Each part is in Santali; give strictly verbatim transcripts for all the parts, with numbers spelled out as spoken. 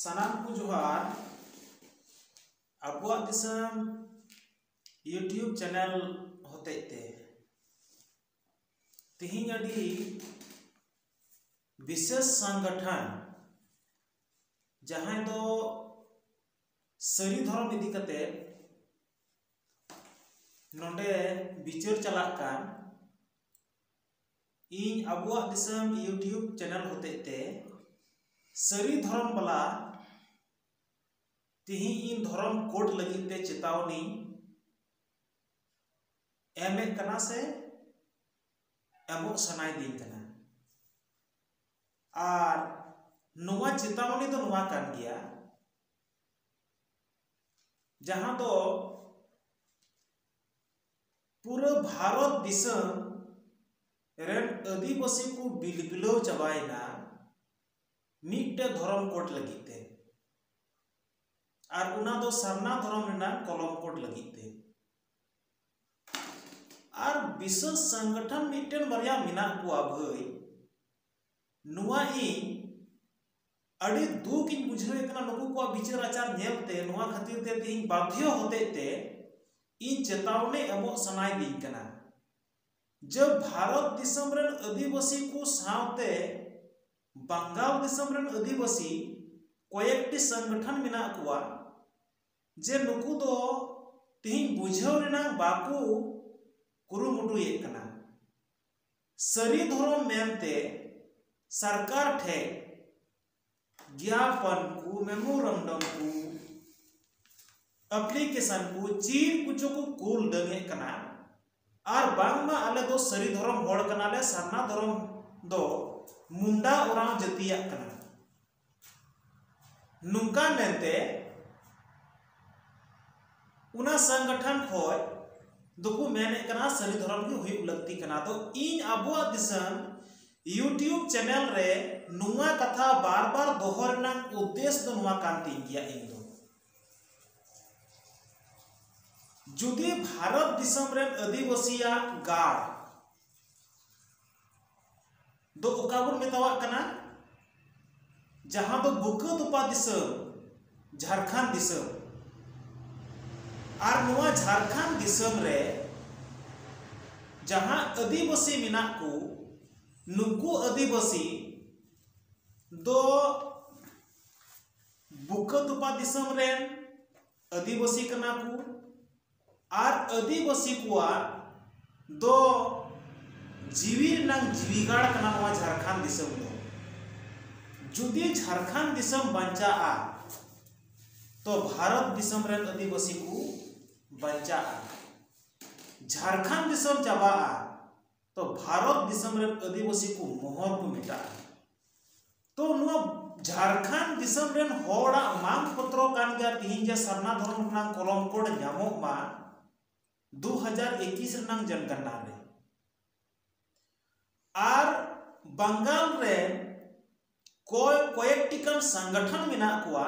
ᱥᱟᱱᱟᱢ ᱠᱚ ᱡᱚᱦᱟᱨ᱾ ᱟᱵᱚᱣᱟᱜ ᱫᱤᱥᱚᱢ YouTube ᱪᱮᱱᱮᱞ ᱦᱚᱛᱮᱡ ᱛᱮ ᱛᱮᱦᱮᱧ ᱟᱹᱰᱤ ᱵᱤᱥᱮᱥ ᱥᱚᱝᱜᱚᱴᱷᱚᱱ, ᱡᱟᱦᱟᱸᱭ ᱫᱚ ᱥᱟᱹᱨᱤ ᱫᱷᱚᱨᱚᱢ ᱤᱫᱤ ᱠᱟᱛᱮ ᱱᱚᱰᱮ ᱵᱤᱪᱟᱹᱨ ᱪᱟᱞᱟᱜ ᱠᱟᱱ, ᱤᱧ ᱟᱵᱚᱣᱟᱜ ᱫᱤᱥᱚᱢ YouTube ᱪᱮᱱᱮᱞ ᱦᱚᱛᱮᱡ ᱛᱮ ᱥᱟᱹᱨᱤ ᱫᱷᱚᱨᱚᱢ ᱵᱟᱞᱟ ᱛᱮᱦᱮᱧ ᱤᱧ ᱫᱷᱚᱨᱚᱢ ᱠᱳᱰ ᱞᱟᱹᱜᱤᱫ ᱛᱮ ᱪᱮᱛᱟᱣᱱᱤ ᱮᱢᱮᱫ ᱠᱟᱱᱟ ᱥᱮ ᱮᱢᱚᱜ ᱥᱟᱱᱟᱭᱮᱫᱤᱧ ᱠᱟᱱᱟ᱾ ᱟᱨ ᱱᱚᱣᱟ ᱪᱮᱛᱟᱣᱱᱤ ᱫᱚ ᱱᱚᱣᱟ ᱠᱟᱱ ᱜᱮᱭᱟ, ᱡᱟᱦᱟᱸ ᱫᱚ ᱯᱩᱨᱟᱹ ᱵᱷᱟᱨᱚᱛ ᱫᱤᱥᱚᱢ ᱨᱮᱱ ᱟᱹᱫᱤᱵᱟᱹᱥᱤ ᱠᱚ ᱵᱤᱞᱵᱤᱞᱟᱹᱣ ᱪᱟᱵᱟᱭᱮᱱᱟ ᱢᱤᱫᱴᱮᱱ ᱫᱷᱚᱨᱚᱢ ᱠᱳᱰ ᱞᱟᱹᱜᱤᱫ ᱛᱮ, ᱟᱨ ᱚᱱᱟ ᱫᱚ ᱥᱟᱨᱱᱟ ᱫᱷᱚᱨᱚᱢ ᱨᱮᱱᱟᱜ ᱠᱚᱞᱚᱢ ᱠᱳᱰ ᱞᱟᱹᱜᱤᱫ ᱛᱮ᱾ ᱟᱨ ᱵᱤᱥᱮᱥ ᱥᱚᱝᱜᱚᱴᱷᱚᱱ ᱢᱤᱫᱴᱮᱱ ᱵᱟᱨᱭᱟ ᱢᱮᱱᱟᱜ ᱠᱚᱣᱟ ᱵᱷᱟᱹᱭ, ᱱᱚᱣᱟ ᱤᱧ ᱟᱹᱰᱤ ᱫᱩᱠ ᱤᱧ ᱵᱩᱡᱷᱟᱹᱣᱮᱫ ᱠᱟᱱᱟ ᱱᱩᱠᱩ ᱠᱚᱣᱟᱜ ᱵᱤᱪᱟᱹᱨ ᱟᱪᱟᱨ ᱧᱮᱞᱛᱮ᱾ ᱱᱚᱣᱟ ᱠᱷᱟᱹᱛᱤᱨ ᱛᱮ ᱛᱮᱦᱮᱧ ᱵᱟᱫᱷᱭᱚ ᱦᱚᱛᱮᱡ ᱛᱮ ᱤᱧ ᱪᱮᱛᱟᱣᱱᱤ ᱮᱢᱚᱜ ᱥᱟᱱᱟᱭᱮᱫᱤᱧ ᱠᱟᱱᱟ ᱡᱮ ᱵᱷᱟᱨᱚᱛ ᱫᱤᱥᱚᱢ ᱨᱮᱱ ᱟᱹᱫᱤᱵᱟᱹᱥᱤ ᱠᱚ ᱥᱟᱶᱛᱮ ᱵᱟᱝᱜᱟᱞ ᱫᱤᱥᱚᱢ ᱨᱮᱱ ᱟᱹᱫᱤᱵᱟᱹᱥᱤ ᱠᱚᱭᱮᱠᱴᱤ ᱥᱚᱝᱜᱚᱴᱷᱚᱱ ᱢᱮᱱᱟᱜ ᱠᱚᱣᱟ, ᱡᱮ ᱱᱩᱠᱩ ᱫᱚ ᱛᱮᱦᱮᱧ ᱵᱩᱡᱷᱟᱹᱣ ᱨᱮᱱᱟᱜ ᱵᱟᱠᱚ ᱠᱩᱨᱩᱢᱩᱴᱩᱭᱮᱫ ᱠᱟᱱᱟ᱾ ᱥᱟᱹᱨᱤ ᱫᱷᱚᱨᱚᱢ ᱢᱮᱱᱛᱮ ᱥᱚᱨᱠᱟᱨ ᱴᱷᱮᱱ ᱜᱮᱭᱟᱯᱚᱱ ᱠᱚ, ᱢᱮᱢᱳᱨᱮᱱᱰᱟᱢ ᱠᱚ, ᱮᱯᱞᱤᱠᱮᱥᱚᱱ ᱠᱚ, ᱪᱮᱫ ᱠᱚᱪᱚ ᱠᱚ ᱠᱩᱞ ᱰᱟᱹᱝᱮᱫ ᱠᱟᱱᱟ᱾ ᱟᱨ ᱵᱟᱝᱢᱟ ᱟᱞᱮ ᱫᱚ ᱥᱟᱹᱨᱤ ᱫᱷᱚᱨᱚᱢ ᱦᱚᱲ ᱠᱟᱱᱟᱞᱮ, ᱥᱟᱨᱱᱟ ᱫᱷᱚᱨᱚᱢ ᱫᱚ ᱢᱩᱱᱰᱟ ᱳᱨᱟᱸᱣ ᱡᱟᱹᱛᱤᱭᱟᱜ ᱠᱟᱱᱟ᱾ ᱱᱚᱝᱠᱟ ᱢᱮᱱᱛᱮ ᱚᱱᱟ ᱥᱚᱝᱜᱚᱴᱷᱚᱱ ᱠᱷᱚᱡ ᱫᱚᱠᱚ ᱢᱮᱱᱮᱫ ᱠᱟᱱᱟ ᱥᱟᱹᱨᱤ ᱫᱷᱚᱨᱚᱢ ᱜᱮ ᱦᱩᱭᱩᱜ ᱞᱟᱹᱠᱛᱤ ᱠᱟᱱᱟ᱾ ᱛᱚ ᱤᱧ ᱟᱵᱚᱣᱟᱜ ᱫᱤᱥᱚᱢ YouTube ᱪᱮᱱᱮᱞ ᱨᱮ ᱱᱚᱣᱟ ᱠᱟᱛᱷᱟ ᱵᱟᱨ ᱵᱟᱨ ᱫᱚᱦᱚ ᱨᱮᱱᱟᱜ ᱩᱫᱽᱫᱮᱥ ᱫᱚ ᱱᱚᱣᱟ ᱠᱟᱱ ᱛᱤᱧ ᱜᱮᱭᱟ᱾ ᱤᱧ ᱫᱚ ᱡᱩᱫᱤ ᱵᱷᱟᱨᱚᱛ ᱫᱤᱥᱚᱢ ᱨᱮᱱ ᱟᱹᱫᱤᱵᱟᱹᱥᱤᱭᱟᱜ ᱜᱟᱲ ᱫᱚ ᱚᱠᱟ ᱵᱚᱱ ᱢᱮᱛᱟᱣᱟᱜ ᱠᱟᱱᱟ? ᱡᱟᱦᱟᱸ ᱫᱚ ᱵᱩᱠᱟᱹ ᱛᱚᱯᱟ ᱫᱤᱥᱚᱢ, ᱡᱷᱟᱲᱠᱷᱚᱸᱰ ᱫᱤᱥᱚᱢ᱾ ᱟᱨ ᱱᱚᱣᱟ ᱡᱷᱟᱲᱠᱷᱚᱸᱰ ᱫᱤᱥᱚᱢ ᱨᱮ ᱡᱟᱦᱟᱸ ᱟᱹᱫᱤᱵᱟᱹᱥᱤ ᱢᱮᱱᱟᱜ ᱠᱚ, ᱱᱩᱠᱩ ᱟᱹᱫᱤᱵᱟᱹᱥᱤ ᱫᱚ ᱵᱩᱠᱟᱹ ᱛᱚᱯᱟ ᱫᱤᱥᱚᱢ ᱨᱮᱱ ᱟᱹᱫᱤᱵᱟᱹᱥᱤ ᱠᱟᱱᱟ ᱠᱚ᱾ ᱟᱨ ᱟᱹᱫᱤᱵᱟᱹᱥᱤ ᱠᱚᱣᱟᱜ ᱫᱚ ᱡᱤᱣᱤ ᱨᱮᱱᱟᱝ ᱡᱤᱣᱤᱜᱟᱲ ᱠᱟᱱᱟ ᱱᱚᱣᱟ ᱡᱷᱟᱲᱠᱷᱚᱸᱰ ᱫᱤᱥᱚᱢ ᱫᱚ᱾ ᱡᱩᱫᱤ ᱡᱷᱟᱲᱠᱷᱚᱸᱰ ᱫᱤᱥᱚᱢ ᱵᱟᱧᱪᱟᱜᱼᱟ, ᱛᱚ ᱵᱷᱟᱨᱚᱛ ᱫᱤᱥᱚᱢ ᱨᱮᱱ ᱟᱹᱫᱤᱵᱟᱹᱥᱤ ᱠᱚ ᱵᱟᱧᱪᱟᱜᱼᱟ᱾ ᱡᱷᱟᱲᱠᱷᱚᱸᱰ ᱫᱤᱥᱚᱢ ᱪᱟᱵᱟᱜᱼᱟ, ᱛᱚ ᱵᱷᱟᱨᱚᱛ ᱫᱤᱥᱚᱢ ᱨᱮᱱ ᱟᱹᱫᱤᱵᱟᱹᱥᱤ ᱠᱚ ᱢᱚᱦᱚᱨ ᱠᱚ ᱢᱮᱴᱟᱜᱼᱟ᱾ ᱛᱚ ᱱᱚᱣᱟ ᱡᱷᱟᱲᱠᱷᱚᱸᱰ ᱫᱤᱥᱚᱢ ᱨᱮᱱ ᱦᱚᱲᱟᱜ ᱢᱟᱝ ᱯᱚᱛᱨᱚ ᱠᱟᱱ ᱜᱮᱭᱟ ᱛᱤᱦᱤᱧ ᱡᱮ ᱥᱟᱨᱱᱟ ᱫᱷᱚᱨᱚᱢ ᱨᱮᱱᱟᱜ ᱠᱚᱞᱚᱢ ᱠᱳᱰ ᱧᱟᱢᱚᱜ ᱢᱟ ᱫᱩ ᱦᱟᱡᱟᱨ ᱮᱠᱤᱥ ᱨᱮᱱᱟᱝ ᱡᱚᱱᱜᱚᱱᱱᱟ ᱨᱮ᱾ ᱟᱨ ᱵᱟᱝᱜᱟᱞ ᱨᱮ ᱠᱚᱭ-, ᱠᱚᱭᱮᱠᱴᱤ ᱜᱟᱱ ᱥᱚᱝᱜᱚᱴᱷᱚᱱ ᱢᱮᱱᱟᱜ ᱠᱚᱣᱟ,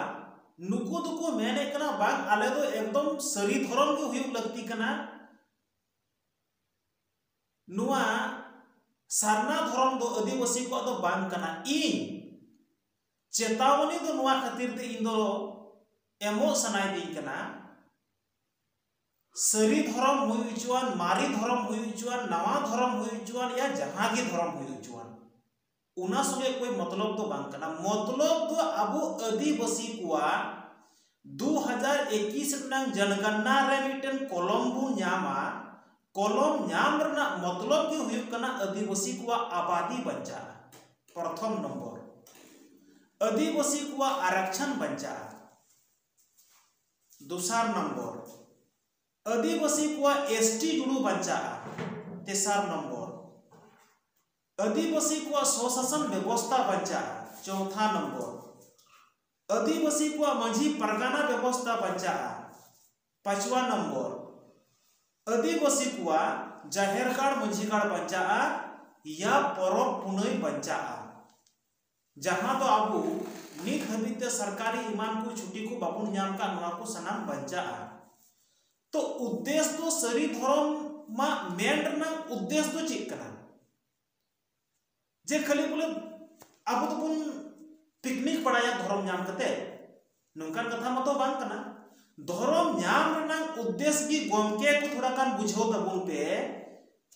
ᱱᱩᱠᱩ ᱫᱚᱠᱚ ᱢᱮᱱᱮᱫ ᱠᱟᱱᱟ, ᱵᱟᱝ, ᱟᱞᱮ ᱫᱚ ᱮᱠᱫᱚᱢ ᱥᱟᱹᱨᱤ ᱫᱷᱚᱨᱚᱢ ᱜᱮ ᱦᱩᱭᱩᱜ ᱞᱟᱹᱠᱛᱤ ᱠᱟᱱᱟ᱾ ᱱᱚᱣᱟ ᱥᱟᱨᱱᱟ ᱫᱷᱚᱨᱚᱢ ᱫᱚ ᱟᱹᱫᱤᱵᱟᱹᱥᱤ ᱠᱚᱣᱟᱜ ᱫᱚ ᱵᱟᱝ ᱠᱟᱱᱟ᱾ ᱤᱧ ᱪᱮᱛᱟᱣᱚᱱᱤ ᱫᱚ ᱱᱚᱣᱟ ᱠᱷᱟᱹᱛᱤᱨ ᱛᱮ ᱤᱧ ᱫᱚ ᱮᱢᱚᱜ ᱥᱟᱱᱟᱭᱮᱫᱤᱧ ᱠᱟᱱᱟ, ᱥᱟᱹᱨᱤ ᱫᱷᱚᱨᱚᱢ ᱦᱩᱭ ᱦᱚᱪᱚᱣᱟᱱ, ᱢᱟᱨᱮ ᱫᱷᱚᱨᱚᱢ ᱦᱩᱭ ᱦᱚᱪᱚᱣᱟᱱ, ᱱᱟᱣᱟ ᱫᱷᱚᱨᱚᱢ ᱦᱩᱭ ᱦᱚᱪᱚᱣᱟᱱ, ᱭᱟ ᱡᱟᱦᱟᱸ ᱜᱮ ᱫᱷᱚᱨᱚᱢ ᱦᱩᱭ ᱦᱚᱪᱚᱣᱟᱱ, ᱚᱱᱟ ᱥᱚᱸᱜᱮ ᱠᱳᱭ ᱢᱚᱛᱞᱚᱵ ᱫᱚ ᱵᱟᱝ ᱠᱟᱱᱟ᱾ ᱢᱚᱛᱞᱚᱵ ᱫᱚ ᱟᱵᱚ ᱟᱹᱫᱤᱵᱟᱹᱥᱤ ᱠᱚᱣᱟᱜ ᱫᱩ ᱦᱟᱡᱟᱨ ᱮᱠᱤᱥ ᱨᱮᱱᱟᱝ ᱡᱚᱱᱜᱚᱱᱱᱟ ᱨᱮ ᱢᱤᱫᱴᱮᱱ ᱠᱚᱞᱚᱢ ᱵᱚᱱ ᱧᱟᱢᱟ᱾ ᱠᱚᱞᱚᱢ ᱧᱟᱢ ᱨᱮᱱᱟᱜ ᱢᱚᱛᱞᱚᱵ ᱜᱮ ᱦᱩᱭᱩᱜ ᱠᱟᱱᱟ ᱟᱹᱫᱤᱵᱟᱹᱥᱤ ᱠᱚᱣᱟᱜ ᱟᱵᱟᱫᱤ ᱵᱟᱧᱪᱟᱜᱼᱟ, ᱯᱨᱚᱛᱷᱚᱢ ᱱᱚᱢᱵᱚᱨ᱾ ᱟᱹᱫᱤᱵᱟᱹᱥᱤ ᱠᱚᱣᱟᱜ ᱟᱨᱟᱠᱪᱷᱚᱱ ᱵᱟᱧᱪᱟᱜᱼᱟ, ᱫᱚᱥᱟᱨ ᱱᱚᱢᱵᱚᱨ᱾ ᱟᱹᱫᱤᱵᱟᱹᱥᱤ ᱠᱚᱣᱟᱜ ᱮᱥ ᱴᱤ ᱡᱩᱲᱩ ᱵᱟᱧᱪᱟᱜᱼᱟ, ᱛᱮᱥᱟᱨ ᱱᱚᱢᱵᱚᱨ᱾ ᱟᱹᱫᱤᱵᱟᱹᱥᱤ ᱠᱚᱣᱟᱜ ᱥᱚᱥᱟᱥᱚᱱ ᱵᱮᱵᱚᱥᱛᱷᱟ ᱵᱟᱧᱪᱟᱜᱼᱟ, ᱪᱚᱣᱛᱷᱟ ᱱᱚᱢᱵᱚᱨ᱾ ᱟᱹᱫᱤᱵᱟᱹᱥᱤ ᱠᱚᱣᱟᱜ ᱢᱟᱹᱡᱷᱤ ᱯᱟᱨᱜᱟᱱᱟ ᱵᱮᱵᱚᱥᱛᱷᱟ ᱵᱟᱧᱪᱟᱜᱼᱟ, ᱯᱟᱸᱪᱣᱟ ᱱᱚᱢᱵᱚᱨ᱾ ᱟᱹᱫᱤᱵᱟᱹᱥᱤ ᱠᱚᱣᱟᱜ ᱡᱟᱦᱮᱨ ᱜᱟᱲ ᱢᱟᱹᱡᱷᱤ ᱜᱟᱲ ᱵᱟᱧᱪᱟᱜᱼᱟ, ᱭᱟ ᱯᱚᱨᱚᱵᱽ ᱯᱩᱱᱟᱹᱭ ᱵᱟᱧᱪᱟᱜᱼᱟ, ᱡᱟᱦᱟᱸ ᱫᱚ ᱟᱵᱚ ᱱᱤᱛ ᱦᱟᱹᱵᱤᱡ ᱛᱮ ᱥᱚᱨᱠᱟᱨᱤ ᱮᱢᱟᱱ ᱠᱚ ᱪᱷᱩᱴᱤ ᱠᱚ ᱵᱟᱵᱚᱱ ᱧᱟᱢ ᱠᱟᱜ, ᱱᱚᱣᱟ ᱠᱚ ᱥᱟᱱᱟᱢ ᱵᱟᱧᱪᱟᱜᱼᱟ᱾ ᱛᱚ ᱩᱫᱽᱫᱮᱥ ᱫᱚ ᱥᱟᱹᱨᱤ ᱫᱷᱚᱨᱚᱢ ᱢᱟ ᱢᱮᱱ ᱨᱮᱱᱟᱜ ᱩᱫᱽᱫᱮᱥ ᱫᱚ ᱪᱮᱫ ᱠᱟᱱᱟ? ᱡᱮ ᱠᱷᱟᱹᱞᱤ ᱵᱚᱞᱮ ᱟᱵᱚ ᱫᱚᱵᱚᱱ ᱯᱤᱠᱱᱤᱠ ᱵᱟᱲᱟᱭᱟ ᱫᱷᱚᱨᱚᱢ ᱧᱟᱢ ᱠᱟᱛᱮ, ᱱᱚᱝᱠᱟᱱ ᱠᱟᱛᱷᱟ ᱢᱟᱛᱚ ᱵᱟᱝ ᱠᱟᱱᱟ᱾ ᱫᱷᱚᱨᱚᱢ ᱧᱟᱢ ᱨᱮᱱᱟᱜ ᱩᱫᱽᱫᱮᱥ ᱜᱮ ᱜᱚᱢᱠᱮ ᱠᱚ ᱛᱷᱚᱲᱟ ᱜᱟᱱ ᱵᱩᱡᱷᱟᱹᱣ ᱛᱟᱵᱚᱱ ᱯᱮ,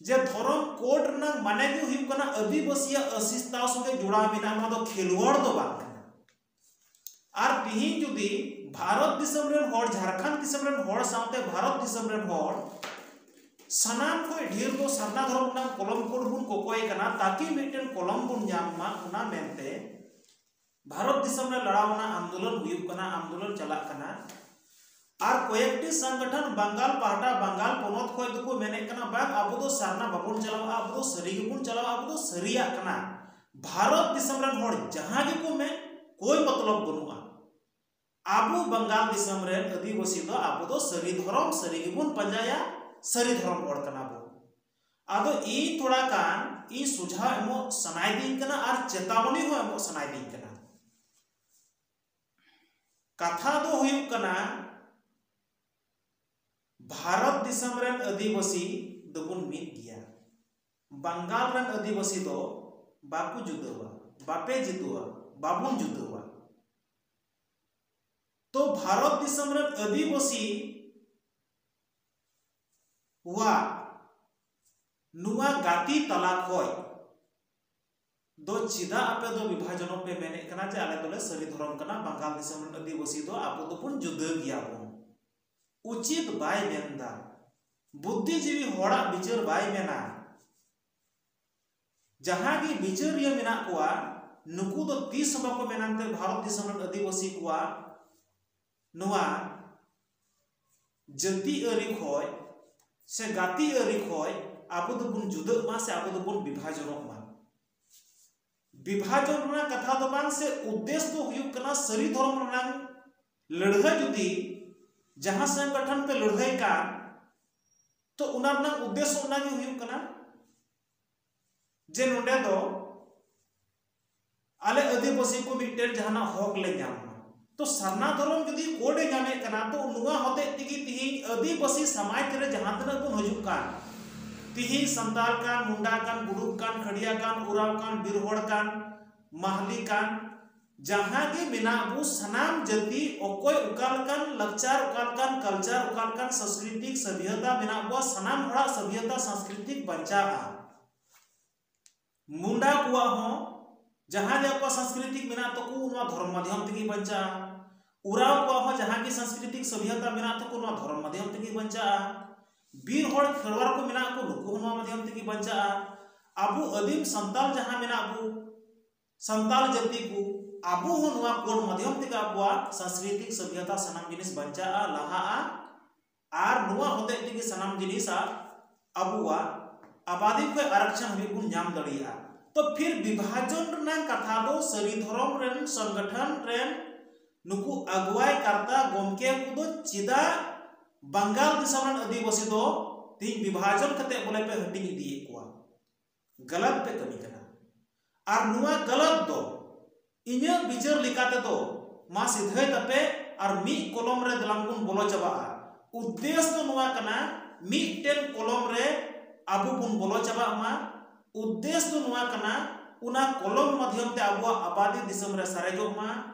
ᱡᱮ ᱫᱷᱚᱨᱚᱢ ᱠᱳᱰ ᱨᱮᱱᱟᱜ ᱢᱟᱱᱮ ᱜᱮ ᱦᱩᱭᱩᱜ ᱠᱟᱱᱟ ᱟᱹᱫᱤᱵᱟᱹᱥᱤᱭᱟᱜ ᱟᱹᱥᱤᱥᱛᱟᱣ ᱥᱚᱸᱜᱮ ᱡᱚᱲᱟᱣ ᱢᱮᱱᱟᱜᱼᱟ, ᱱᱚᱣᱟ ᱫᱚ ᱠᱷᱮᱞᱣᱟᱲ ᱫᱚ ᱵᱟᱝ ᱠᱟᱱᱟ᱾ ᱟᱨ ᱛᱤᱦᱤᱧ ᱡᱩᱫᱤ ᱵᱷᱟᱨᱚᱛ ᱫᱤᱥᱚᱢ ᱨᱮᱱ ᱦᱚᱲ, ᱡᱷᱟᱲᱠᱷᱚᱸᱰ ᱫᱤᱥᱚᱢ ᱨᱮᱱ ᱦᱚᱲ ᱥᱟᱶᱛᱮ ᱵᱷᱟᱨᱚᱛ ᱫᱤᱥᱚᱢ ᱨᱮᱱ ᱦᱚᱲ ᱥᱟᱱᱟᱢ ᱠᱷᱚᱱ ᱰᱷᱮᱨ ᱫᱚ ᱥᱟᱨᱱᱟ ᱫᱷᱚᱨᱚᱢ ᱨᱮᱱᱟᱜ ᱠᱚᱞᱚᱢ ᱠᱳᱰ ᱵᱚᱱ ᱠᱚᱠᱚᱭ ᱠᱟᱱᱟ, ᱛᱟᱠᱤ ᱢᱤᱫᱴᱮᱱ ᱠᱚᱞᱚᱢ ᱵᱚᱱ ᱧᱟᱢ ᱢᱟ, ᱚᱱᱟ ᱢᱮᱱᱛᱮ ᱵᱷᱟᱨᱚᱛ ᱫᱤᱥᱚᱢ ᱨᱮ ᱞᱟᱲᱟᱣ ᱟᱱᱟᱜ ᱟᱱᱫᱳᱞᱚᱱ ᱦᱩᱭᱩᱜ ᱠᱟᱱᱟ, ᱟᱱᱫᱳᱞᱚᱱ ᱪᱟᱞᱟᱜ ᱠᱟᱱᱟ᱾ ᱟᱨ ᱠᱚᱭᱮᱠᱴᱤ ᱥᱚᱝᱜᱚᱴᱷᱚᱱ ᱵᱟᱝᱜᱟᱞ ᱯᱟᱦᱴᱟ, ᱵᱟᱝᱜᱟᱞ ᱯᱚᱱᱚᱛ ᱠᱷᱚᱱ ᱫᱚᱠᱚ ᱢᱮᱱᱮᱫ ᱠᱟᱱᱟ, ᱵᱟᱝ, ᱟᱵᱚ ᱫᱚ ᱥᱟᱨᱱᱟ ᱵᱟᱵᱚᱱ ᱪᱟᱞᱟᱣᱟ, ᱟᱵᱚ ᱫᱚ ᱥᱟᱹᱨᱤ ᱜᱮᱵᱚᱱ ᱪᱟᱞᱟᱣᱟ, ᱟᱵᱚ ᱫᱚ ᱥᱟᱹᱨᱤᱭᱟᱜ ᱠᱟᱱᱟ᱾ ᱵᱷᱟᱨᱚᱛ ᱫᱤᱥᱚᱢ ᱨᱮᱱ ᱦᱚᱲ ᱡᱟᱦᱟᱸ ᱜᱮᱠᱚ ᱢᱮᱱ, ᱠᱳᱭ ᱢᱚᱛᱞᱚᱵ ᱵᱟᱹᱱᱩᱜᱼᱟ᱾ ᱟᱵᱚ ᱵᱟᱝᱜᱟᱞ ᱫᱤᱥᱚᱢ ᱨᱮᱱ ᱟᱹᱫᱤᱵᱟᱹᱥᱤ ᱫᱚ ᱟᱵᱚ ᱫᱚ ᱥᱟᱹᱨᱤ ᱫᱷᱚᱨᱚᱢ ᱥᱟᱹᱨᱤ ᱜᱮᱵᱚᱱ ᱯᱟᱸᱡᱟᱭᱟ, ᱥᱟᱹᱨᱤ ᱫᱷᱚᱨᱚᱢ ᱦᱚᱲ ᱠᱟᱱᱟ ᱵᱚᱱ᱾ ᱟᱫᱚ ᱤᱧ ᱛᱷᱚᱲᱟ ᱜᱟᱱ ᱤᱧ ᱥᱩᱡᱷᱟᱣ ᱮᱢᱚᱜ ᱥᱟᱱᱟᱭᱮᱫᱤᱧ ᱠᱟᱱᱟ ᱟᱨ ᱪᱮᱛᱟᱣᱱᱤ ᱦᱚᱸ ᱮᱢᱚᱜ ᱥᱟᱱᱟᱭᱮᱫᱤᱧ ᱠᱟᱱᱟ᱾ ᱠᱟᱛᱷᱟ ᱫᱚ ᱦᱩᱭᱩᱜ ᱠᱟᱱᱟ, ᱵᱷᱟᱨᱚᱛ ᱫᱤᱥᱚᱢ ᱨᱮᱱ ᱟᱹᱫᱤᱵᱟᱹᱥᱤ ᱫᱚᱵᱚᱱ ᱢᱤᱫ ᱜᱮᱭᱟ᱾ ᱵᱟᱝᱜᱟᱞ ᱨᱮᱱ ᱟᱹᱫᱤᱵᱟᱹᱥᱤ ᱫᱚ ᱵᱟᱠᱚ ᱡᱩᱫᱟᱹᱣᱟ, ᱵᱟᱯᱮ ᱡᱩᱫᱟᱹᱣᱟ, ᱵᱟᱵᱚᱱ ᱡᱩᱫᱟᱹᱣᱟ᱾ ᱛᱚ ᱵᱷᱟᱨᱚᱛ ᱫᱤᱥᱚᱢ ᱨᱮᱱ ᱟᱹᱫᱤᱵᱟᱹᱥᱤ ᱣᱟᱜ ᱱᱚᱣᱟ ᱜᱟᱛᱮ ᱛᱟᱞᱟ ᱠᱷᱚᱡ ᱫᱚ ᱪᱮᱫᱟᱜ ᱟᱯᱮ ᱫᱚ ᱵᱤᱵᱷᱟᱡᱚᱱᱚᱜ ᱯᱮ ᱢᱮᱱᱮᱫ ᱠᱟᱱᱟ ᱡᱮ ᱟᱞᱮ ᱫᱚᱞᱮ ᱥᱟᱹᱨᱤ ᱫᱷᱚᱨᱚᱢ ᱠᱟᱱᱟ, ᱵᱟᱝᱜᱟᱞ ᱫᱤᱥᱚᱢ ᱨᱮᱱ ᱟᱹᱫᱤᱵᱟᱹᱥᱤ ᱫᱚ ᱟᱵᱚ ᱫᱚᱵᱚᱱ ᱡᱩᱫᱟᱹ ᱜᱮᱭᱟ ᱵᱚᱱ? ᱩᱪᱤᱛ ᱵᱟᱭ ᱢᱮᱱᱫᱟ, ᱵᱩᱫᱽᱫᱷᱤᱡᱤᱵᱤ ᱦᱚᱲᱟᱜ ᱵᱤᱪᱟᱹᱨ ᱵᱟᱭ ᱢᱮᱱᱟ᱾ ᱡᱟᱦᱟᱸ ᱜᱮ ᱵᱤᱪᱟᱹᱨᱤᱭᱟᱹ ᱢᱮᱱᱟᱜ ᱠᱚᱣᱟ, ᱱᱩᱠᱩ ᱫᱚ ᱛᱤᱥ ᱦᱚᱸ ᱵᱟᱠᱚ ᱢᱮᱱᱟ ᱛᱮ ᱵᱷᱟᱨᱚᱛ ᱫᱤᱥᱚᱢ ᱨᱮᱱ ᱟᱹᱫᱤᱵᱟᱹᱥᱤ ᱠᱚᱣᱟᱜ ᱱᱚᱣᱟ ᱡᱟᱹᱛᱤ ᱟᱹᱨᱤ ᱠᱷᱚᱡ ᱥᱮ ᱜᱟᱛᱮ ᱟᱹᱨᱤ ᱠᱷᱚᱡ ᱟᱵᱚ ᱫᱚᱵᱚᱱ ᱡᱩᱫᱟᱹᱜ ᱢᱟ ᱥᱮ ᱟᱵᱚ ᱫᱚᱵᱚᱱ ᱵᱤᱵᱷᱟᱡᱚᱱᱚᱜ ᱢᱟ᱾ ᱵᱤᱵᱷᱟᱡᱚᱱ ᱨᱮᱱᱟᱜ ᱠᱟᱛᱷᱟ ᱫᱚ ᱵᱟᱝ, ᱥᱮ ᱩᱫᱽᱫᱮᱥ ᱫᱚ ᱦᱩᱭᱩᱜ ᱠᱟᱱᱟ ᱥᱟᱹᱨᱤ ᱫᱷᱚᱨᱚᱢ ᱨᱮᱱᱟᱜ ᱞᱟᱹᱲᱦᱟᱹᱭ᱾ ᱡᱩᱫᱤ ᱡᱟᱦᱟᱸ ᱥᱚᱝᱜᱚᱴᱷᱚᱱ ᱯᱮ ᱞᱟᱹᱲᱦᱟᱹᱭ ᱠᱟᱱ, ᱛᱚ ᱚᱱᱟ ᱨᱮᱱᱟᱜ ᱩᱫᱽᱫᱮᱥ ᱚᱱᱟ ᱜᱮ ᱦᱩᱭᱩᱜ ᱠᱟᱱᱟ ᱡᱮ ᱱᱚᱰᱮ ᱫᱚ ᱟᱞᱮ ᱟᱹᱫᱤᱵᱟᱹᱥᱤ ᱠᱚ ᱢᱤᱫᱴᱮᱱ ᱡᱟᱦᱟᱱᱟᱜ ᱦᱚᱠ ᱞᱮ ᱧᱟᱢ ᱢᱟ᱾ ᱛᱚ ᱥᱟᱨᱱᱟ ᱫᱷᱚᱨᱚᱢ ᱡᱩᱫᱤ ᱠᱳᱰ ᱮ ᱧᱟᱢᱮᱫ ᱠᱟᱱᱟ, ᱛᱚ ᱱᱚᱣᱟ ᱦᱚᱛᱮᱡ ᱛᱮᱜᱮ ᱛᱤᱦᱤᱧ ᱟᱹᱫᱤᱵᱟᱹᱥᱤ ᱥᱚᱢᱟᱡᱽ ᱨᱮ ᱡᱟᱦᱟᱸ ᱛᱤᱱᱟᱹᱜ ᱵᱚᱱ ᱦᱤᱡᱩᱜ ᱠᱟᱱ, ᱛᱤᱦᱤᱧ ᱥᱟᱱᱛᱟᱲ ᱠᱟᱱ, ᱢᱩᱱᱰᱟ ᱠᱟᱱ, ᱵᱩᱰᱩᱠ ᱠᱟᱱ, ᱠᱷᱟᱹᱰᱤᱭᱟ ᱠᱟᱱ, ᱩᱨᱟᱣ ᱠᱟᱱ, ᱵᱤᱨ ᱦᱚᱲ ᱠᱟᱱ, ᱢᱟᱦᱞᱤ ᱠᱟᱱ, ᱡᱟᱦᱟᱸ ᱜᱮ ᱢᱮᱱᱟᱜ ᱵᱚ ᱥᱟᱱᱟᱢ ᱡᱟᱹᱛᱤ, ᱚᱠᱚᱭ ᱚᱠᱟ ᱞᱮᱠᱟᱱ ᱞᱟᱠᱪᱟᱨ, ᱚᱠᱟ ᱞᱮᱠᱟᱱ culture, ᱚᱠᱟ ᱞᱮᱠᱟᱱ ᱥᱟᱝᱥᱠᱨᱤᱛᱤᱠ ᱥᱟᱹᱵᱷᱭᱚᱛᱟ ᱢᱮᱱᱟᱜ ᱵᱚᱣᱟ, ᱥᱟᱱᱟᱢ ᱦᱚᱲᱟᱜ ᱥᱟᱹᱵᱷᱭᱚᱛᱟ ᱥᱟᱝᱥᱠᱨᱤᱛᱤᱠ ᱵᱟᱧᱪᱟᱜᱼᱟ᱾ ᱢᱩᱱᱰᱟ ᱠᱚᱣᱟᱜ ᱦᱚᱸ ᱡᱟᱦᱟᱸ ᱜᱮ ᱟᱠᱚᱣᱟᱜ ᱥᱟᱝᱥᱠᱨᱤᱛᱤᱠ ᱢᱮᱱᱟᱜ ᱛᱟᱠᱚ, ᱱᱚᱣᱟ ᱫᱷᱚᱨᱚᱢ ᱢᱟᱫᱽᱫᱷᱚᱢ ᱛᱮᱜᱮ ᱵᱟᱧᱪᱟᱜᱼᱟ᱾ ᱩᱨᱟᱣ ᱠᱚᱣᱟᱜ ᱦᱚᱸ ᱡᱟᱦᱟᱸ ᱜᱮ ᱥᱟᱝᱥᱠᱨᱤᱛᱤᱠ ᱥᱟᱹᱵᱷᱭᱚᱛᱟ ᱢᱮᱱᱟᱜ ᱛᱟᱠᱚ, ᱱᱚᱣᱟ ᱫᱷᱚᱨᱚᱢ ᱢᱟᱫᱽᱫᱷᱚᱢ ᱛᱮᱜᱮ ᱵᱟᱧᱪᱟᱜᱼᱟ᱾ ᱵᱤᱨ ᱦᱚᱲ ᱠᱷᱮᱨᱣᱟᱲ ᱠᱚ ᱢᱮᱱᱟᱜ ᱠᱚ, ᱱᱩᱠᱩ ᱦᱚᱸ ᱱᱚᱣᱟ ᱢᱟᱫᱽᱫᱷᱚᱢ ᱛᱮᱜᱮ ᱵᱟᱧᱪᱟᱜᱼᱟ᱾ ᱟᱵᱚ ᱟᱹᱫᱤᱢ ᱥᱟᱱᱛᱟᱞ ᱡᱟᱦᱟᱸ ᱢᱮᱱᱟᱜ ᱵᱚ, ᱥᱟᱱᱛᱟᱞ ᱡᱟᱹᱛᱤ ᱠᱚ, ᱟᱵᱚ ᱦᱚᱸ ᱱᱚᱣᱟ code ᱢᱟᱫᱽᱫᱷᱚᱢ ᱛᱮᱜᱮ ᱟᱵᱚᱣᱟᱜ ᱥᱟᱝᱥᱠᱨᱤᱛᱤᱠ ᱥᱟᱹᱵᱷᱭᱚᱛᱟ ᱥᱟᱱᱟᱢ ᱡᱤᱱᱤᱥ ᱵᱟᱧᱪᱟᱜᱼᱟ, ᱞᱟᱦᱟᱜᱼᱟ᱾ ᱟᱨ ᱱᱚᱣᱟ ᱦᱚᱛᱮᱡ ᱛᱮᱜᱮ ᱥᱟᱱᱟᱢ ᱡᱤᱱᱤᱥ ᱟᱵᱚᱣᱟᱜ ᱟᱵᱟᱫᱤ ᱠᱷᱚᱱ ᱟᱨᱟᱠᱥᱚᱱ ᱦᱟᱹᱵᱤᱡ ᱵᱚᱱ ᱧᱟᱢ ᱫᱟᱲᱮᱭᱟᱜᱼᱟ᱾ ᱛᱚ ᱯᱷᱤᱨ ᱵᱤᱵᱷᱟᱡᱚᱱ ᱨᱮᱱᱟᱜ ᱠᱟᱛᱷᱟ ᱫᱚ ᱥᱟᱹᱨᱤ ᱫᱷᱚᱨᱚᱢ ᱨᱮᱱ ᱥᱚᱝᱜᱚᱴᱷᱚᱱ ᱨᱮᱱ ᱱᱩᱠᱩ ᱟᱜᱩᱣᱟᱭ ᱠᱟᱨᱛᱟ ᱜᱚᱢᱠᱮ ᱠᱚᱫᱚ ᱪᱮᱫᱟᱜ ᱵᱟᱝᱜᱟᱞ ᱫᱤᱥᱚᱢ ᱨᱮᱱ ᱟᱹᱫᱤᱵᱟᱹᱥᱤ ᱫᱚ ᱛᱤᱦᱤᱧ ᱵᱤᱵᱷᱟᱡᱚᱱ ᱠᱟᱛᱮ ᱵᱚᱞᱮ ᱯᱮ ᱦᱟᱹᱴᱤᱧ ᱤᱫᱤᱭᱮᱫ ᱠᱚᱣᱟ? ᱜᱟᱞᱟᱛ ᱯᱮ ᱠᱟᱹᱢᱤ ᱠᱟᱱᱟ᱾ ᱟᱨ ᱱᱚᱣᱟ ᱜᱟᱞᱟᱛ ᱫᱚ ᱤᱧᱟᱹᱜ ᱵᱤᱪᱟᱹᱨ ᱞᱮᱠᱟ ᱛᱮᱫᱚ ᱢᱟ ᱥᱤᱫᱷᱟᱹᱭ ᱛᱟᱯᱮ ᱟᱨ ᱢᱤᱫ ᱠᱚᱞᱚᱢ ᱨᱮ ᱫᱮᱞᱟᱝ ᱵᱚᱱ ᱵᱚᱞᱚ ᱪᱟᱵᱟᱜᱼᱟ᱾ ᱩᱫᱽᱫᱮᱥ ᱫᱚ ᱱᱚᱣᱟ ᱠᱟᱱᱟ, ᱢᱤᱫᱴᱮᱱ ᱠᱚᱞᱚᱢ ᱨᱮ ᱟᱵᱚ ᱵᱚᱱ ᱵᱚᱞᱚ ᱪᱟᱵᱟᱜ ᱢᱟ᱾ ᱩᱫᱽᱫᱮᱥ ᱫᱚ ᱱᱚᱣᱟ ᱠᱟᱱᱟ, ᱚᱱᱟ ᱠᱚᱞᱚᱢ ᱢᱟᱫᱽᱫᱷᱚᱢ ᱛᱮ ᱟᱵᱚᱣᱟᱜ ᱟᱵᱟᱫᱤ ᱫᱤᱥᱚᱢ ᱨᱮ ᱥᱟᱨᱮᱡᱚᱜ ᱢᱟ᱾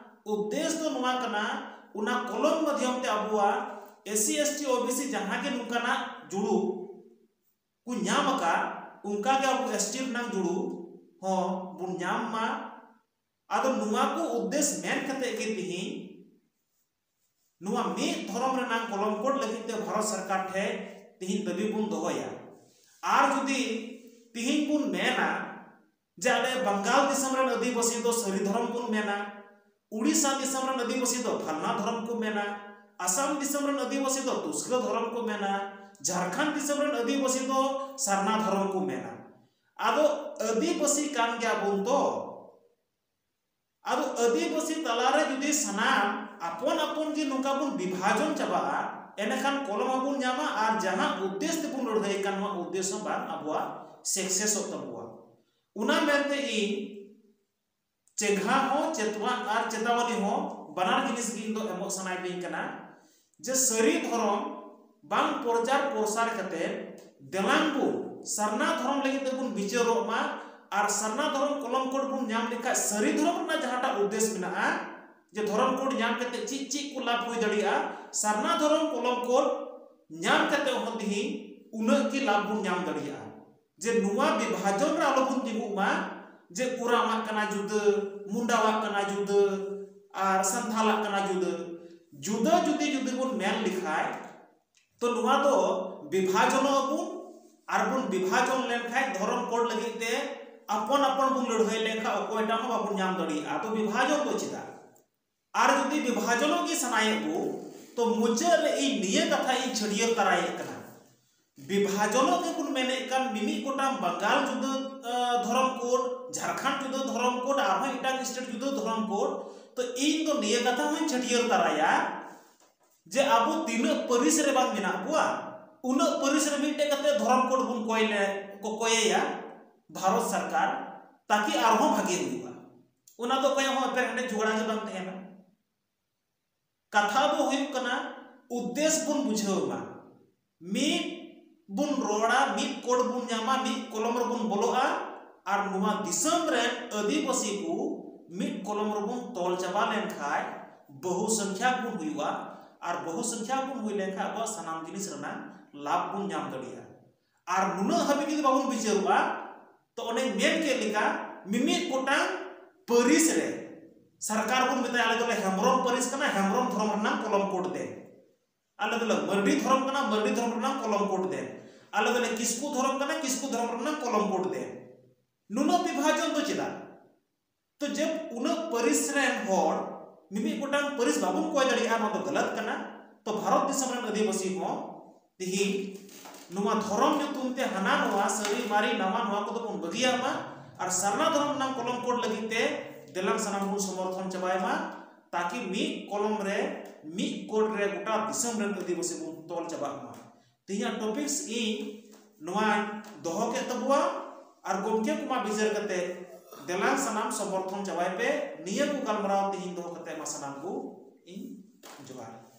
ᱩᱫᱽᱫᱮᱥ ᱫᱚ ᱱᱚᱣᱟ ᱠᱟᱱᱟ, ᱚᱱᱟ ᱠᱚᱞᱚᱢ ᱢᱟᱫᱽᱫᱷᱚᱢ ᱛᱮ ᱟᱵᱚᱣᱟᱜ SC ST OBC ᱡᱟᱦᱟᱸ ᱜᱮ ᱱᱚᱝᱠᱟᱱᱟᱜ ᱡᱩᱲᱩ ᱠᱚ ᱧᱟᱢ ᱟᱠᱟᱫ, ᱚᱱᱠᱟ ᱜᱮ ᱟᱵᱚ ST ᱨᱮᱱᱟᱜ ᱡᱩᱲᱩ ᱦᱚᱸ ᱵᱚᱱ ᱧᱟᱢ ᱢᱟ᱾ ᱟᱫᱚ ᱱᱚᱣᱟ ᱠᱚ ᱩᱫᱽᱫᱮᱥ ᱢᱮᱱ ᱠᱟᱛᱮ ᱜᱮ ᱛᱤᱦᱤᱧ ᱱᱚᱣᱟ ᱢᱤᱫ ᱫᱷᱚᱨᱚᱢ ᱨᱮᱱᱟᱜ ᱠᱚᱞᱚᱢ code ᱞᱟᱹᱜᱤᱫ ᱛᱮ ᱵᱷᱟᱨᱚᱛ ᱥᱚᱨᱠᱟᱨ ᱴᱷᱮᱱ ᱛᱤᱦᱤᱧ ᱫᱟᱹᱵᱤ ᱵᱚᱱ ᱫᱚᱦᱚᱭᱟ᱾ ᱟᱨ ᱡᱩᱫᱤ ᱛᱤᱦᱤᱧ ᱵᱚᱱ ᱢᱮᱱᱟ ᱡᱮ ᱟᱞᱮ ᱵᱟᱝᱜᱟᱞ ᱫᱤᱥᱚᱢ ᱨᱮᱱ ᱟᱹᱫᱤᱵᱟᱹᱥᱤ ᱫᱚ ᱥᱟᱹᱨᱤ ᱫᱷᱚᱨᱚᱢ ᱵᱚᱱ ᱢᱮᱱᱟ, ᱩᱲᱤᱥᱥᱟ ᱫᱤᱥᱚᱢ ᱨᱮᱱ ᱟᱹᱫᱤᱵᱟᱹᱥᱤ ᱫᱚ ᱯᱷᱟᱞᱱᱟ ᱫᱷᱚᱨᱚᱢ ᱠᱚ ᱢᱮᱱᱟ, ᱟᱥᱟᱢ ᱫᱤᱥᱚᱢ ᱨᱮᱱ ᱟᱹᱫᱤᱵᱟᱹᱥᱤ ᱫᱚ ᱛᱩᱥᱠᱟᱹ ᱫᱷᱚᱨᱚᱢ ᱠᱚ ᱢᱮᱱᱟ, ᱡᱷᱟᱲᱠᱷᱚᱸᱰ ᱫᱤᱥᱚᱢ ᱨᱮᱱ ᱟᱹᱫᱤᱵᱟᱹᱥᱤ ᱫᱚ ᱥᱟᱨᱱᱟ ᱫᱷᱚᱨᱚᱢ ᱠᱚ ᱢᱮᱱᱟ᱾ ᱟᱫᱚ ᱟᱹᱫᱤᱵᱟᱹᱥᱤ ᱠᱟᱱ ᱜᱮᱭᱟ ᱵᱚᱱ ᱛᱚ, ᱟᱫᱚ ᱟᱹᱫᱤᱵᱟᱹᱥᱤ ᱛᱟᱞᱟᱨᱮ ᱡᱩᱫᱤ ᱥᱟᱱᱟᱢ ᱟᱯᱚᱱ ᱟᱯᱚᱱ ᱜᱮ ᱱᱚᱝᱠᱟ ᱵᱚᱱ ᱵᱤᱵᱷᱟᱡᱚᱱ ᱪᱟᱵᱟᱜᱼᱟ, ᱮᱸᱰᱮᱠᱷᱟᱱ ᱠᱚᱞᱚᱢ ᱦᱚᱸᱵᱚᱱ ᱧᱟᱢᱟ ᱟᱨ ᱡᱟᱦᱟᱸ ᱩᱫᱽᱫᱮᱥ ᱛᱮᱵᱚᱱ ᱞᱟᱹᱲᱦᱟᱹᱭ ᱠᱟᱱ, ᱱᱚᱣᱟ ᱩᱫᱽᱫᱮᱥ ᱦᱚᱸ ᱵᱟᱝ ᱟᱵᱚᱣᱟᱜ successᱚᱜ ᱛᱟᱵᱚᱣᱟ᱾ ᱚᱱᱟ ᱢᱮᱱᱛᱮ ᱤᱧ ᱪᱮᱸᱜᱷᱟ ᱦᱚᱸ ᱪᱮᱛᱣᱟ ᱟᱨ ᱪᱮᱛᱟᱣᱟᱱᱤ ᱦᱚᱸ ᱵᱟᱱᱟᱨ ᱡᱤᱱᱤᱥ ᱜᱮ ᱤᱧ ᱫᱚ ᱮᱢᱚᱜ ᱥᱟᱱᱟᱭᱤᱫᱤᱧ ᱠᱟᱱᱟ ᱡᱮ ᱥᱟᱹᱨᱤ ᱫᱷᱚᱨᱚᱢ ᱵᱟᱝ ᱯᱨᱚᱪᱟᱨ ᱯᱨᱚᱥᱟᱨ ᱠᱟᱛᱮ ᱫᱮᱞᱟᱝ ᱵᱚ ᱥᱟᱨᱱᱟ ᱫᱷᱚᱨᱚᱢ ᱞᱟᱹᱜᱤᱫ ᱛᱮᱵᱚᱱ ᱵᱤᱪᱟᱹᱨᱚᱜ ᱢᱟ᱾ ᱟᱨ ᱥᱟᱨᱱᱟ ᱫᱷᱚᱨᱚᱢ ᱠᱚᱞᱚᱢ ᱠᱳᱰ ᱵᱚᱱ ᱧᱟᱢ ᱞᱮᱠᱷᱟᱱ ᱥᱟᱹᱨᱤ ᱫᱷᱚᱨᱚᱢ ᱨᱮᱱᱟᱜ ᱡᱟᱦᱟᱸᱴᱟᱜ ᱩᱫᱽᱫᱮᱥ ᱢᱮᱱᱟᱜᱼᱟ, ᱡᱮ ᱫᱷᱚᱨᱚᱢ ᱠᱳᱰ ᱧᱟᱢ ᱠᱟᱛᱮ ᱪᱮᱫ ᱪᱮᱫ ᱠᱚ ᱞᱟᱵᱷ ᱦᱩᱭ ᱫᱟᱲᱮᱭᱟᱜᱼᱟ, ᱥᱟᱨᱱᱟ ᱫᱷᱚᱨᱚᱢ ᱠᱚᱞᱚᱢ ᱠᱳᱰ ᱧᱟᱢ ᱠᱟᱛᱮ ᱦᱚᱸ ᱛᱮᱦᱮᱧ ᱩᱱᱟᱹᱜ ᱜᱮ ᱞᱟᱵᱷ ᱵᱚᱱ ᱧᱟᱢ ᱫᱟᱲᱮᱭᱟᱜᱼᱟ᱾ ᱡᱮ ᱱᱚᱣᱟ ᱵᱤᱵᱷᱟᱡᱚᱱ ᱨᱮ ᱟᱞᱚᱵᱚᱱ ᱛᱤᱸᱜᱩᱜ ᱢᱟ, ᱡᱮ ᱳᱨᱟᱢᱟᱜ ᱠᱟᱱᱟ ᱡᱩᱫᱟᱹ, ᱢᱩᱱᱰᱟᱣᱟᱜ ᱠᱟᱱᱟ ᱡᱩᱫᱟᱹ, ᱟᱨ ᱥᱟᱱᱛᱷᱟᱞᱟᱜ ᱠᱟᱱᱟ ᱡᱩᱫᱟᱹ᱾ ᱡᱩᱫᱟᱹ ᱡᱩᱫᱤ ᱡᱩᱫᱤ ᱵᱚᱱ ᱢᱮᱱ ᱞᱮᱠᱷᱟᱡ, ᱛᱚ ᱱᱚᱣᱟ ᱫᱚ ᱵᱤᱵᱷᱟᱡᱚᱱᱚᱜ ᱟᱵᱚᱱ᱾ ᱟᱨ ᱵᱚᱱ ᱵᱤᱵᱷᱟᱡᱚᱱ ᱞᱮᱱᱠᱷᱟᱡ ᱫᱷᱚᱨᱚᱢ ᱠᱳᱰ ᱞᱟᱹᱜᱤᱫ ᱛᱮ ᱟᱯᱚᱱ ᱟᱯᱚᱱ ᱵᱚᱱ ᱞᱟᱹᱲᱦᱟᱹᱭ ᱞᱮᱱᱠᱷᱟᱡ ᱚᱠᱚᱭᱴᱟᱜ ᱦᱚᱸ ᱵᱟᱵᱚᱱ ᱧᱟᱢ ᱫᱟᱲᱮᱭᱟᱜᱼᱟ᱾ ᱛᱚ ᱵᱤᱵᱷᱟᱡᱚᱱ ᱫᱚ ᱪᱮᱫᱟᱜ? ᱟᱨ ᱡᱩᱫᱤ ᱵᱤᱵᱷᱟᱡᱚᱱᱚᱜ ᱜᱮ ᱥᱟᱱᱟᱭᱮᱫ ᱵᱚ, ᱛᱚ ᱢᱩᱪᱟᱹᱫ ᱨᱮ ᱤᱧ ᱱᱤᱭᱟᱹ ᱠᱟᱛᱷᱟ ᱤᱧ ᱪᱷᱟᱹᱴᱭᱟᱹᱨ ᱛᱟᱨᱟᱭᱮᱫ ᱠᱟᱱᱟ᱾ ᱵᱤᱵᱷᱟᱡᱚᱱᱚᱜ ᱜᱮᱵᱚᱱ ᱢᱮᱱᱮᱫ ᱠᱟᱱ, ᱢᱤᱢᱤᱫ ᱜᱚᱴᱟᱝ ᱵᱟᱝᱜᱟᱞ ᱡᱩᱫᱟᱹ, ᱟ, ᱫᱷᱚᱨᱚᱢ ᱠᱳᱰ, ᱡᱷᱟᱲᱠᱷᱚᱸᱰ ᱡᱩᱫᱟᱹ ᱫᱷᱚᱨᱚᱢ ᱠᱳᱰ, ᱟᱨᱦᱚᱸ ᱮᱴᱟᱜ ᱥᱴᱮᱴ ᱡᱩᱫᱟᱹ ᱫᱷᱚᱨᱚᱢ ᱠᱳᱰ᱾ ᱛᱚ ᱤᱧ ᱫᱚ ᱱᱤᱭᱟᱹ ᱠᱟᱛᱷᱟ ᱦᱚᱸᱧ ᱪᱷᱟᱹᱴᱭᱟᱹᱨ ᱛᱟᱨᱟᱭᱟ ᱡᱮ ᱟᱵᱚ ᱛᱤᱱᱟᱹᱜ ᱯᱟᱹᱨᱤᱥ ᱨᱮ ᱵᱟᱝ ᱢᱮᱱᱟᱜ ᱵᱚᱣᱟ, ᱩᱱᱟᱹᱜ ᱯᱟᱹᱨᱤᱥ ᱨᱮ ᱢᱤᱫᱴᱮᱡ ᱠᱟᱛᱮ ᱫᱷᱚᱨᱚᱢ ᱠᱳᱰ ᱵᱚᱱ ᱠᱚᱭ ᱞᱮ, ᱠᱚ ᱠᱚᱭᱮᱭᱟ ᱵᱷᱟᱨᱚᱛ ᱥᱚᱨᱠᱟᱨ, ᱛᱟᱠᱤ ᱟᱨᱦᱚᱸ ᱵᱷᱟᱜᱮ ᱦᱩᱭᱩᱜᱼᱟ᱾ ᱚᱱᱟ ᱫᱚ ᱚᱠᱚᱭᱟᱜ ᱦᱚᱸ ᱮᱯᱮᱨ ᱦᱮᱸᱰᱮᱡ ᱡᱷᱚᱜᱽᱲᱟ ᱜᱮ ᱵᱟᱝ ᱛᱟᱦᱮᱱᱟ᱾ ᱠᱟᱛᱷᱟ ᱫᱚ ᱦᱩᱭᱩᱜ ᱠᱟᱱᱟ, ᱩᱫᱽᱫᱮᱥ ᱵᱚᱱ ᱵᱩᱡᱷᱟᱹᱣ ᱢᱟ᱾ ᱢᱤᱫ ᱵᱚᱱ ᱨᱚᱲᱟ, ᱢᱤᱫ ᱠᱳᱰ ᱵᱚᱱ ᱧᱟᱢᱟ, ᱢᱤᱫ ᱠᱚᱞᱚᱢ ᱨᱮᱵᱚᱱ ᱵᱚᱞᱚᱜᱼᱟ, ᱟᱨ ᱱᱚᱣᱟ ᱫᱤᱥᱚᱢ ᱨᱮᱱ ᱟᱹᱫᱤᱵᱟᱹᱥᱤ ᱠᱚ ᱢᱤᱫ ᱠᱚᱞᱚᱢ ᱨᱮᱵᱚᱱ ᱛᱚᱞ ᱪᱟᱵᱟ ᱞᱮᱱᱠᱷᱟᱡ ᱵᱚᱦᱩ ᱥᱚᱝᱠᱷᱭᱟ ᱵᱚᱱ ᱦᱩᱭᱩᱜᱼᱟ, ᱟᱨ ᱵᱚᱦᱩ ᱥᱚᱝᱠᱷᱭᱟ ᱵᱚᱱ ᱦᱩᱭ ᱞᱮᱱᱠᱷᱟᱡ ᱟᱵᱚᱣᱟᱜ ᱥᱟᱱᱟᱢ ᱡᱤᱱᱤᱥ ᱨᱮᱱᱟᱜ ᱞᱟᱵᱷ ᱵᱚᱱ ᱧᱟᱢ ᱫᱟᱲᱮᱭᱟᱜᱼᱟ᱾ ᱟᱨ ᱱᱩᱱᱟᱹᱜ ᱦᱟᱹᱵᱤᱡ ᱡᱩᱫᱤ ᱵᱟᱵᱚᱱ ᱵᱤᱪᱟᱹᱨᱚᱜᱼᱟ, ᱛᱚ ᱚᱱᱮᱧ ᱢᱮᱱ ᱠᱮᱫ ᱞᱮᱠᱟ, ᱢᱤᱢᱤᱫ ᱜᱚᱴᱟᱝ ᱯᱟᱹᱨᱤᱥ ᱨᱮ ᱥᱚᱨᱠᱟᱨ ᱵᱚᱱ ᱢᱮᱛᱟᱭᱟ, ᱟᱞᱮ ᱫᱚᱞᱮ ᱦᱮᱢᱵᱨᱚᱢ ᱯᱟᱹᱨᱤᱥ ᱠᱟᱱᱟ, ᱦᱮᱢᱵᱨᱚᱢ ᱫᱷᱚᱨᱚᱢ ᱨᱮᱱᱟᱝ ᱠᱚᱞᱚᱢ ᱠᱳᱰ ᱫᱮ᱾ ᱟᱞᱮ ᱫᱚᱞᱮ ᱢᱟᱹᱨᱰᱤ ᱫᱷᱚᱨᱚᱢ ᱠᱟᱱᱟ, ᱢᱟᱹᱨᱰᱤ ᱫᱷᱚᱨᱚᱢ ᱨᱮᱱᱟᱝ ᱠᱚᱞᱚᱢ ᱠᱳᱰ ᱫᱮ᱾ ᱟᱞᱮ ᱫᱚᱞᱮ ᱠᱤᱥᱠᱩ ᱫᱷᱚᱨᱚᱢ ᱠᱟᱱᱟ, ᱠᱤᱥᱠᱩ ᱫᱷᱚᱨᱚᱢ ᱨᱮᱱᱟᱝ ᱠᱚᱞᱚᱢ ᱠᱳᱰ ᱫᱮ᱾ ᱱᱩᱱᱟᱹᱜ ᱵᱤᱵᱷᱟᱡᱚᱱ ᱫᱚ ᱪᱮᱫᱟᱜ? ᱛᱚ ᱡᱮ ᱩᱱᱟᱹᱜ ᱯᱟᱹᱨᱤᱥ ᱨᱮᱱ ᱦᱚᱲ ᱢᱤᱢᱤᱫ ᱜᱚᱴᱟᱝ ᱯᱟᱹᱨᱤᱥ ᱵᱟᱵᱚᱱ ᱠᱚᱭ ᱫᱟᱲᱮᱭᱟᱜᱼᱟ, ᱱᱚᱣᱟ ᱫᱚ ᱜᱟᱞᱟᱛ ᱠᱟᱱᱟ᱾ ᱛᱚ ᱵᱷᱟᱨᱚᱛ ᱫᱤᱥᱚᱢ ᱨᱮᱱ ᱟᱹᱫᱤᱵᱟᱹᱥᱤ ᱦᱚᱸ ᱛᱤᱦᱤᱧ ᱱᱚᱣᱟ ᱫᱷᱚᱨᱚᱢ ᱧᱩᱛᱩᱢ ᱛᱮ ᱦᱟᱱᱟ ᱱᱚᱣᱟ, ᱥᱟᱹᱨᱤ ᱢᱟᱨᱤ ᱱᱟᱣᱟ ᱱᱚᱣᱟ ᱠᱚᱫᱚ ᱵᱚᱱ ᱵᱟᱹᱜᱤᱭᱟᱜ ᱢᱟ᱾ ᱟᱨ ᱥᱟᱨᱱᱟ ᱫᱷᱚᱨᱚᱢ ᱨᱮᱱᱟᱜ ᱠᱚᱞᱚᱢ ᱠᱳᱰ ᱞᱟᱹᱜᱤᱫ ᱛᱮ ᱫᱮᱞᱟᱝ ᱥᱟᱱᱟᱢ ᱵᱚᱱ ᱥᱚᱢᱚᱨᱛᱷᱚᱱ ᱪᱟᱵᱟᱭ ᱢᱟ, ᱛᱟᱠᱤ ᱢᱤᱫ ᱠᱚᱞᱚᱢ ᱨᱮ, ᱢᱤᱫ ᱠᱳᱰ ᱨᱮ ᱜᱚᱴᱟ ᱫᱤᱥᱚᱢ ᱨᱮᱱ ᱟᱹᱫᱤᱵᱟᱹᱥᱤ ᱵᱚᱱ ᱛᱚᱞ ᱪᱟᱵᱟᱜ ᱢᱟ᱾ ᱛᱮᱦᱮᱧᱟᱜ ᱴᱚᱯᱤᱠᱥ ᱤᱧ ᱱᱚᱣᱟᱧ ᱫᱚᱦᱚ ᱠᱮᱫ ᱛᱟᱵᱚᱣᱟ᱾ ᱟᱨ ᱜᱚᱢᱠᱮ ᱠᱚᱢᱟ ᱵᱤᱪᱟᱹᱨ ᱠᱟᱛᱮ ᱫᱮᱞᱟᱝ ᱥᱟᱱᱟᱢ ᱥᱚᱢᱚᱨᱛᱷᱚᱱ ᱪᱟᱵᱟᱭ ᱯᱮ᱾ ᱱᱤᱭᱟᱹ ᱠᱚ ᱜᱟᱞᱢᱟᱨᱟᱣ ᱛᱮᱦᱮᱧ ᱫᱚᱦᱚ ᱠᱟᱛᱮ ᱢᱟ ᱥᱟᱱᱟᱢ ᱠᱚ ᱤᱧ ᱡᱚᱦᱟᱨ᱾